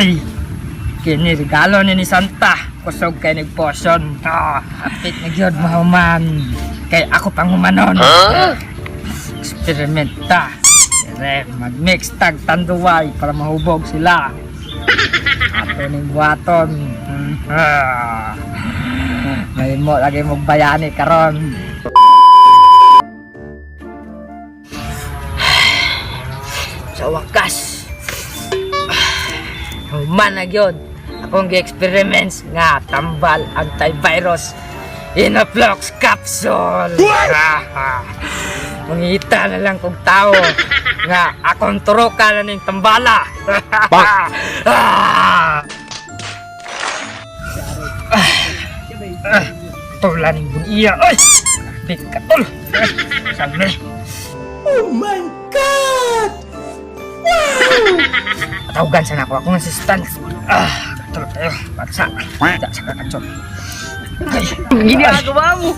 Uy! Kini regalo ni Santa. Kusog kay nagpotion. Ah, hapit na gyud mahuman. Kay ako pang humanon. Eksperimenta. Dire, mag-mix tag tanduay para mahubog sila. Ato ning buhaton. Ah. May mo lagi mo bayani karon. Sa wakas, human na gyud akong gi-experiments nga tambal antivirus Inoflox capsule. Mangita na lang kong tao nga akong turukan na ning tambala. Ah! Ah, tula ning bunya. Oy! Grabe ka tol. Sabi. Oh my God! Patawagan sana ako akong assistant. Ah, katulog tayo. Bagsa. Tidak sa kakatsol. Ay, Ginagawa mo!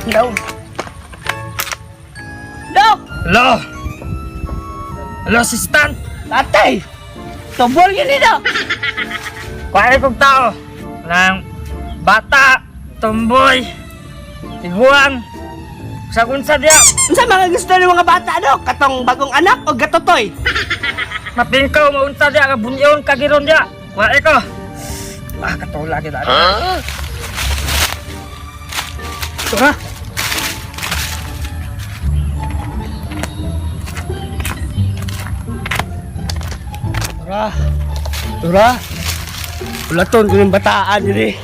No. No! Hello! Hello, assistant! Tatay! Tubol yun nito! Kuwari kong tao. Ng bata, tumboy, tiguang, sagunsa diya. Unsa mga gusto ng mga bata, Dok? Katong bagong anak o gatotoy? Mapingkaw, maunsa diya, kabunyon, kagiron diya. Kuwari ko. Ah, katula kita. Huh? Tara! Tara! Tara! Ulaton ko ng bataan yun eh.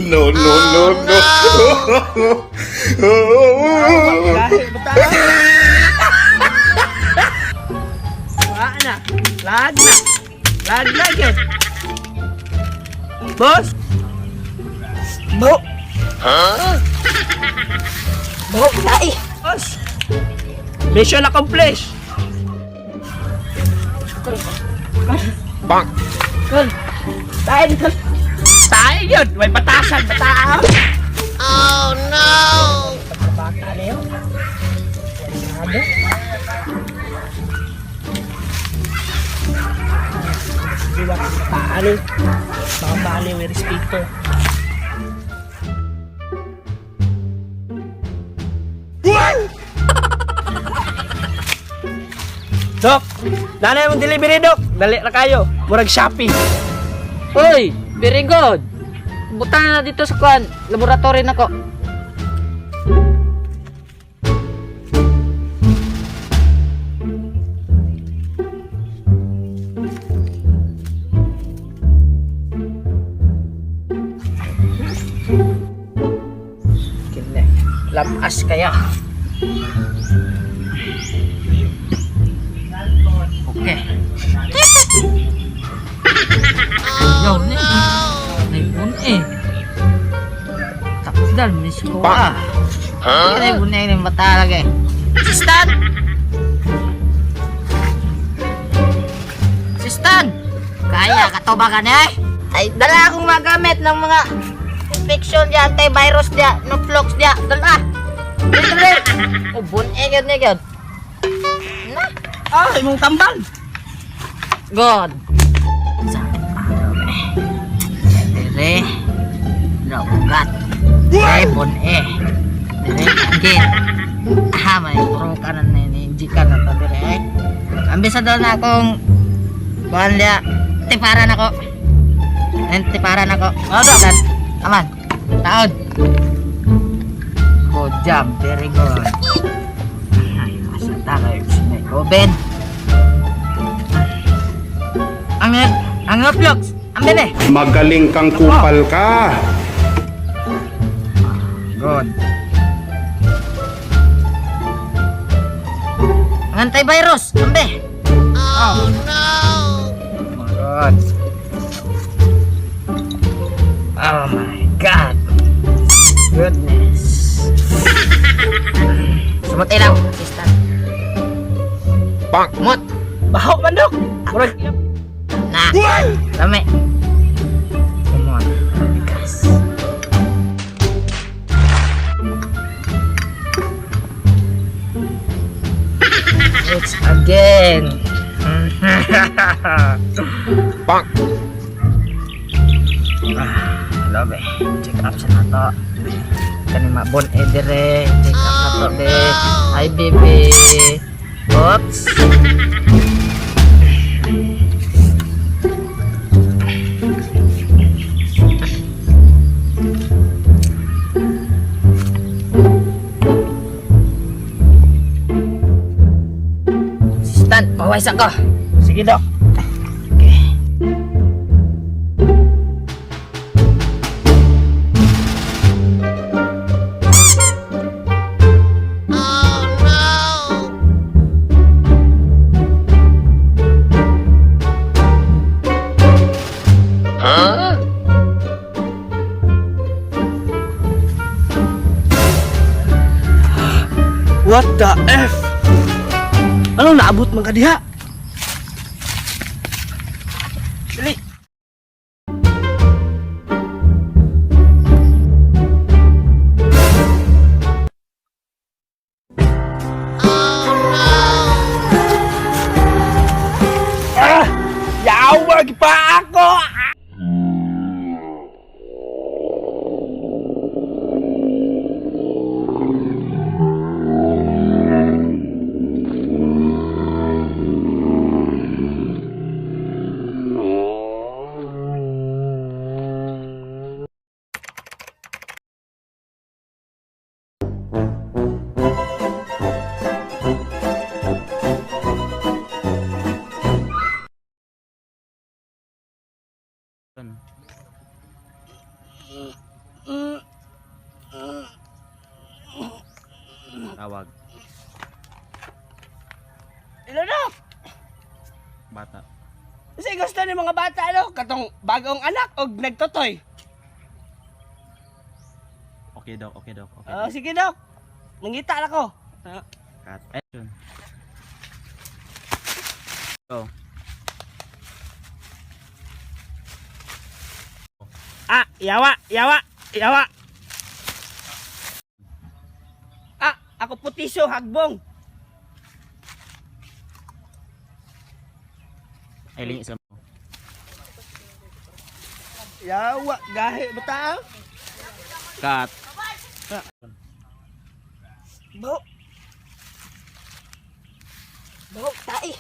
No, no, no, no. Dahil bataan. Wala na. Lag na. Lag na yun. Boss! Bo! Huh? Bo, tae. Boss! Mission accomplished! Bonk. Kol! Tae dito. Tae yun! May batasan, bataan! Bata na yun. Sarado. Diwa ka bataan eh. Mga bali, may respeto. Dok! Nanay mong delivery, Dok! Dali na kayo. Murag Shopee. Uy, very good. Butang na dito sa kwan, laboratory na ko. Kini, lapas kaya. Okay. Yo, ni. May bun eh. Tapos dal, miss ko ah. Huh? Ay, bunay ni mata lagi. Assistant! Assistant! Kaya ka to ba ka na eh? Ay, dala akong magamit ng mga infection diya, antivirus diya, no flux diya. Dala! Dali, dali! Oh, bunay gyud ni gyud. Na! Ah, imong tambal. God. Dire. Laugat. Dire bon eh. Dire again. Ah, may pro ka na ni ka na to dire eh. Ambis daw na akong kuan liya. Tiparan ako. Nan tiparan ako. Ano? Aman. Taod. Good job. Very good. Ay, asa ta kayo. May COVID. Ang ang Roblox. Ang bene. Magaling kang kupal ka. Good. Ang antivirus. Ambe. Oh no! God. Oh my God. Goodness. Sumot ilaw, assistant. Bonk. Mot. Baho man, Dok. Murag Na. Lami. Come on. Bigas. It's again. Bonk. Ah, lobe. Check up sa nato. Kani mabon e dire. Check up na to be. Hi baby. Oops. Assistant, paway sa ko. Sige, Dok. Okay. What the F? Ano naabot man ka diha? Dali. Ah! Yawag pa ako! Tawag. Hello, Dok! Bata. Kasi gusto ni mga bata, ano? Katong bagong anak o nagtotoy. Okay daw, okay daw, okay. Oh, sige, Dok. Nangita na ko. Ah. Cut. Action. Go. Ah, yawa, yawa, yawa. Ah, ako putiso, hagbong. Ay, lingi sa mo. Yawa, gahi, bata. Cut. Baho. Baho, tae.